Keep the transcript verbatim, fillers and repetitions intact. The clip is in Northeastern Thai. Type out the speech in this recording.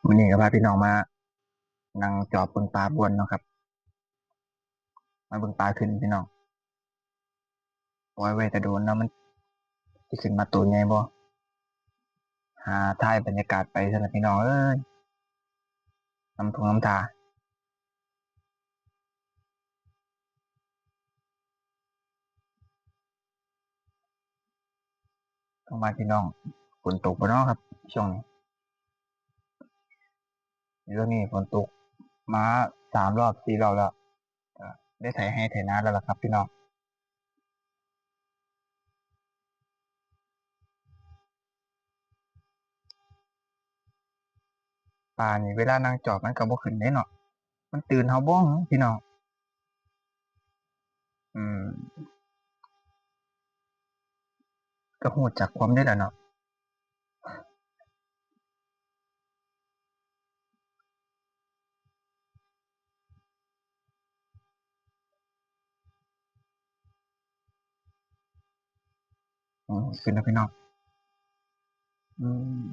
มื้อนี้ก็พาพี่น้องมานั่งจอบเบิ่งปลาบ่วนเนาะครับ มาเบิ่งปลาขึ้นพี่น้อง ปล่อยไว้แต่โดนแล้วมันสิขึ้นมาตัวใหญ่บ่ หาถ่ายบรรยากาศไปซั่นล่ะพี่น้องเอ้ย นำท่วงนำท่า ทางบ้านพี่น้อง ฝนตกบ่เนาะครับ ช่วงนี้ ช่วงนี้ฝนตกมาสามรอบสี่รอบแล้ว ก็ได้ไถไฮ่ไถนาแล้วล่ะครับพี่น้อง ปลานี่เวลานั่งจอบมันก็บ่ขึ้นเด้เนาะ มันตื่นเฮาบ่พี่น้อง อืม ก็ฮู้จักความเด้ล่ะเนาะ อืม ขึ้นแล้วพี่น้อง อืม